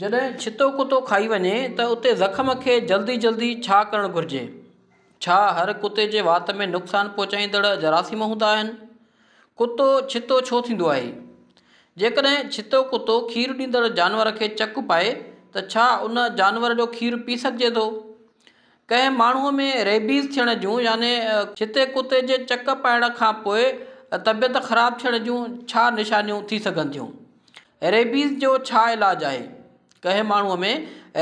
جڏهن ڇتو ڪتو کائي وڃي ته اتي زخم کي جلدي جلدي ڇا ڪرڻ گهرجي؟ ڇا هر ڪتي جي وات ۾ نقصان پهچائيندڙ جراثيم هوندا آهن؟ ڪتو ڇتو ڇو ٿيندو آهي؟ جيڪڏهن ڇتو ڪتو کير ڏيندڙ جانور کي چڪ پائي ته ڇا ان جانور جو کير پي سگهجي ٿو؟ ڪنهن ماڻهوء ۾ ريبيز ٿيڻ جون يعني ڇتي ڪتي جي چڪ پائڻ کان پوء طبيعت خراب ٿيڻ جون ڇا نشانيون ٿي سگهن ٿيون؟ ريبيز جو ڇا علاج آهي؟ ڪنهن ماڻهوء ۾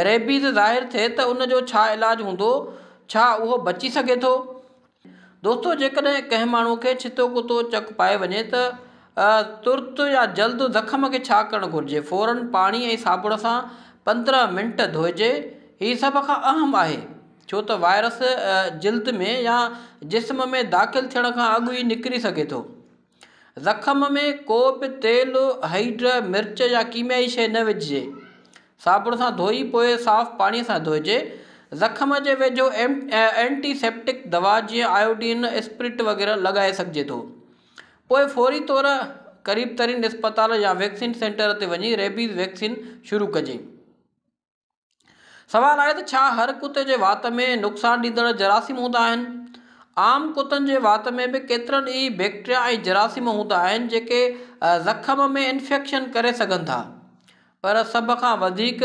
ريبيز ظاهر ٿئي ته ان جو ڇا علاج هوندو؟ ڇا اهو بچي سگهي ٿو؟ دوستو جيڪڏهن ڪنهن ماڻهو کي ڇتو ڪتو چڪ پائي وڃي ته ترت يا جلد زخم کي ڇا ڪرڻ گهرجي؟ فورن پاڻي ۽ صابڻ سان 15 منٽ ڌوئجي. هي سڀ کان اهم آهي ڇو ته وائرس جلد ۾ يا جسم ۾ داخل ٿيڻ کان اڳ ئي نڪري سگهي ٿو. زخم ۾ ڪو به تيل، هيڊ، مرچ يا ڪيميائي شيء نه وجهجي. صابڻ سان ڌوئي پوء صاف پاڻي سان ڌوئجي. زخم جي ويجهو اينٽي سيپٽڪ دوا جيئن آيوڊين، اسپرٽ وغيره لڳائي سگهجي ٿو. پوء فوري طور قريب ترين اسپتال يا ويڪسين سينٽر تي وڃي ريبيز ويڪسين شروع ڪجي. سوال آهي ته ڇا هر ڪتي جي وات ۾ نقصان ڏيندڙ جراثيم هوندا آهن؟ عام ڪتن جي وات ۾ به ڪيترن ئي بيڪٽريا ۽ جراثيم هوندا آهن جيڪي زخم ۾ انفيڪشن ڪري سگهن ٿا. پر سڀ کان وڌيڪ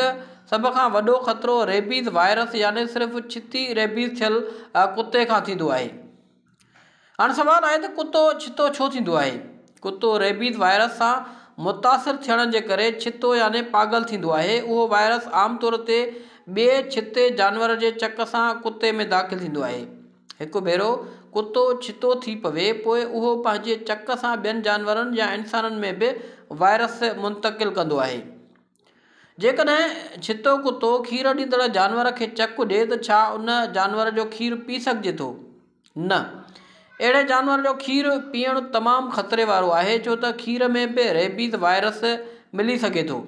سڀ کان وڏو خطرو ريبيز وائرس يعني صرف ڇتي ريبيز ٿيل ڪتي کان ٿيندو آهي. هاڻ سوال آهي ته ڪتو ڇتو ڇو ٿيندو آهي؟ ڪتو ريبيز وائرس سان متاثر ٿيڻ جي ڪري ڇتو يعني پاڳل ٿيندو آهي. اهو وائرس عام طور تي ٻئي ڇتي جانور جي چڪ سان ڪتي ۾ داخل ٿيندو آهي. هڪ ڀيرو ڪتو ڇتو ٿي پوي پوء اهو پنهنجي چڪ سان ٻين جانورن يا انسانن ۾ به وائرس منتقل ڪندو آهي. جيڪڏهن ڇتو ڪتو کير ڏيندڙ جانور کي چڪ ڏئي ته ڇا ان جانور جو کير پي سگهجي ٿو؟ نه. اهڙي جانور جو کير پيئڻ تمام خطري وارو آهي ڇو ته کير ۾ به ريبيز وائرس ملي سگهي ٿو.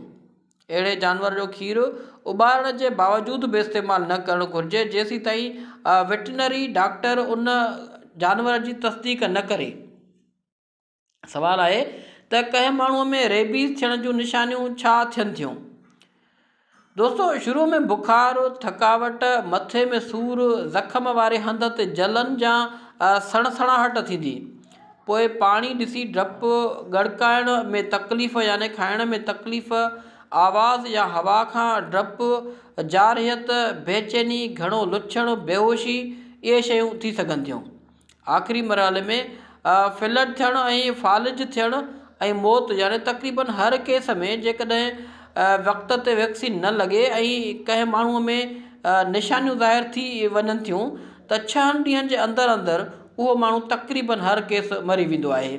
اهڙي جانور جو کير اٻارڻ جي باوجود به استعمال نه ڪرڻ گهرجي جيسيتائين ويٽرنري ڊاڪٽر ان جانور جي تصديق نه ڪري. سوال آهي ته ڪنهن ماڻهوء ۾ ريبيز ٿيڻ جون نشانيون ڇا ٿين ٿيون؟ دوستو شروع ۾ بخار، ٿڪاوٽ، مٿي ۾ سور، زخم واري هنڌ تي جلن يا سڻسڻاهٽ ٿيندي. پوء پاڻي ڏسي ڊپ، ڳڙڪائڻ ۾ تڪليف يعني کائڻ ۾ تڪليف، آواز يا هوا کان ڊپ، جارحيت، بيچيني، گهڻو لڇڻ، بيهوشي اهي شيون ٿي سگهن ٿيون. آخري مرحلي ۾ ڦرلٽ ٿيڻ ۽ فالج ٿيڻ ۽ موت يعني تقريبن هر ڪيس ۾ جيڪڏهن وقت تي ويڪسين نه لڳي ۽ ڪنهن ماڻهو ۾ نشانيون ظاهر ٿي وڃن ٿيون ته 6 ڏينهن جي اندر اندر اهو ماڻهو تقريبن هر ڪيس مري ويندو آهي.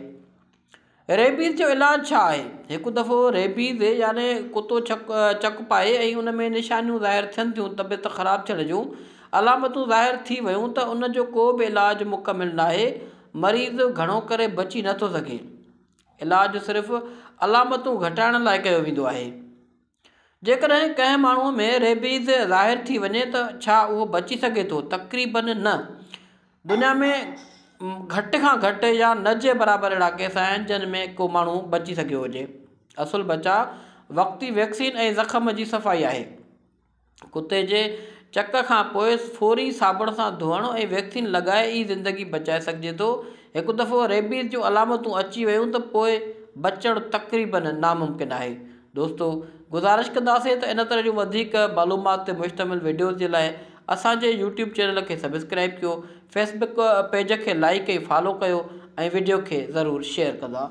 ريبيز جو علاج ڇا آهي؟ هڪ دفعو ريبيز يعني ڪتو چڪ پائي ۽ ان ۾ نشانيون ظاهر ٿين ٿيون طبيعت خراب ٿيڻ جون علامتون ظاهر ٿي ويون ته ان جو ڪو به علاج مڪمل ناهي مريض گهڻو ڪري بچي نٿو سگهي. علاج صرف علامتون گهٽائڻ لاء ڪيو ويندو آهي. جيڪڏهن ڪنهن ماڻهوء ۾ ريبيز ظاهر ٿي وڃي ته ڇا اهو بچي سگهي ٿو؟ تقريبن نه. دنيا ۾ گهٽ کان گهٽ يا نه جي برابر اهڙا ڪيس آهن جن ۾ ڪو ماڻهو بچي سگهيو هجي. اصل بچاء وقتي ويڪسين ۽ زخم جي صفائي آهي. ڪتي جي چڪ کان پوء فوري صابڻ سان ڌوئڻ ۽ ويڪسين لڳائي ئي زندگي بچائي سگهجي ٿو. هڪ دفعو ريبيز جون علامتون اچي ويون ته پوء بچڻ تقريبن ناممڪن آهي. دوستو گذارش ڪنداسين ته ان طرح جون وڌيڪ معلومات تي مشتمل وڊيوز جي لاء اسان جي يوٽيوب چينل کي سبسڪرائب ڪيو، فيسبڪ پيج کي لائيڪ ۽ فالو ڪيو ۽ وڊيو کي ضرور شيئر ڪندا.